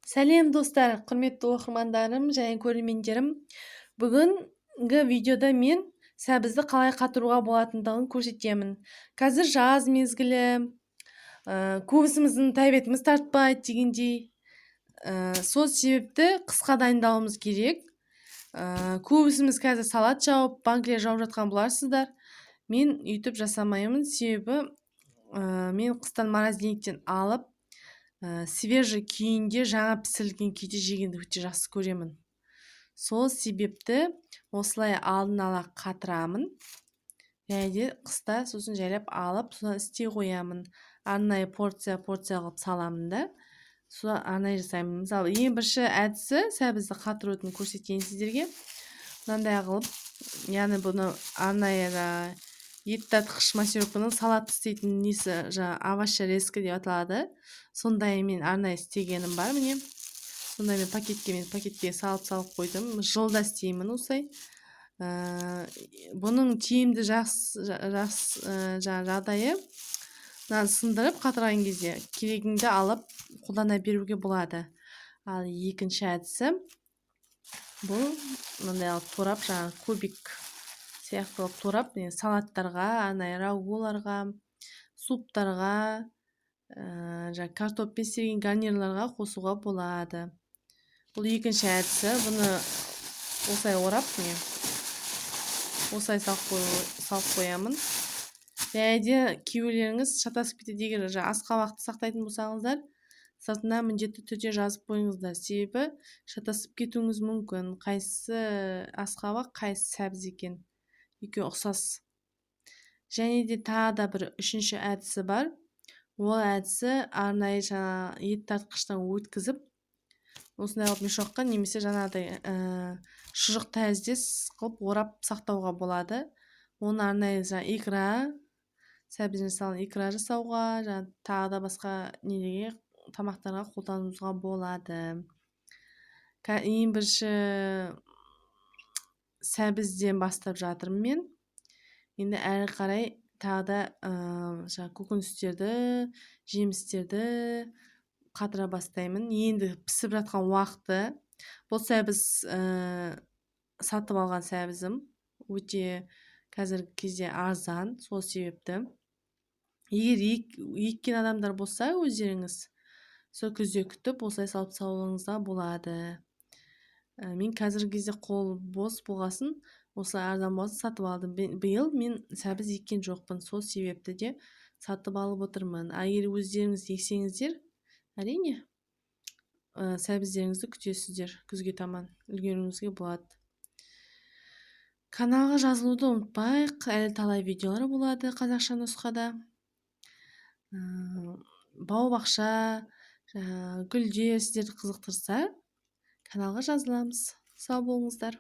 Сәлем, достар, құрметті оқырмандарым және көрермендерім! Бүгінгі видеода мен сәбізді қалай қатыруға болатындығын көрсетемін. Қазір жаз мезгілі, көбісіміздің тәбетіміз тартпайды дегендей, сол себепті қысқа дайындалуымыз керек. Көбісіміз қазір салат жауып, банкілер жауып жатқан боларсыздар. Мен үйтіп жасамаймын, себебі мен қыстан морозильниктен алып, свежий күйінде, жаңа пісірілген күйде жегенді өте жақсы көремін. Сол себепті осылай алдын ала қатырамын және де қыста сосын жайлап алып, содан істей қоямын. Арнайы порция порция қылып саламын да, содан арнайы жасаймын. Мысалы, ең бірінші әдісі сәбізді қатырудың көрсетейін сіздерге. Мынандай қылып, яғни бұны арнайы ет тартқыш массировканың салат істейтін несі, жаңағы овощерезка деп аталады, сондай мен арнайы істегенім бар. Міне, сондай мен пакетке салып салып қойдым. Жылда істеймін осылай. Бұның тиімді, жақсы жақсы жаңағы жағдайы: мынаны сындырып қатырған кезде керегіңді алып қолдана беруге болады. Ал екінші әдісі бұл мынандай қылып турап, жаңағы кубик сияқты қылып турап, салаттарға, арнайы рагуларға, суптарға, жаңағы картоппен істелген гарнирларға қосуға болады. Бұл екінші әдісі. Бұны осылай орап, міне, осылай салып қоямын. Және де кейбіреулеріңіз шатасып кетеді. Егер жаңағы асқабақты сақтайтын болсаңыздар, сыртына міндетті түрде жазып қойыңыздар, себебі шатасып кетуіңіз мүмкін, қайсысы асқабақ, қайсысы сәбіз екен, екеуі ұқсас. Және де тағы да бір үшінші әдісі бар. Ол әдісі арнайы жаңағы ет тартқыштан өткізіп, осындай қылып мешокқа немесе жаңағыдай шұжық тәріздес қылып орап сақтауға болады. Оны арнайы жаңағы икра, сәбізден жасалған икра жасауға, жаңағы тағы да басқа нелерге, тамақтарға қолдануға болады. Ең бірінші сәбізден бастап жатырмын мен. Енді әрі қарай тағы да жаңағы көкөністерді, жемістерді қатыра бастаймын. Енді пісіп жатқан уақыты. Бұл сәбіз сатып алған сәбізім, өте қазіргі кезде арзан. Сол себепті егер еккен адамдар болса, өздеріңіз сол күзде күтіп, осылай салып салуыңызға болады. Мен қазіргі кезде қол бос болғасын, осылай арзан болсын, сатып алдым. Биыл мен сәбіз еккен жоқпын, сол себепті де сатып алып отырмын. А егер өздеріңіз ексеңіздер, әрине, сәбіздеріңізді күтесіздер, күзге таман үлгеруіңізге болады. Каналға жазылуды ұмытпайық, әлі талай видеолар болады қазақша нұсқада. Бау бақша, гүлдер сіздерді қызықтырса, каналға жазыламыз. Сау болыңыздар!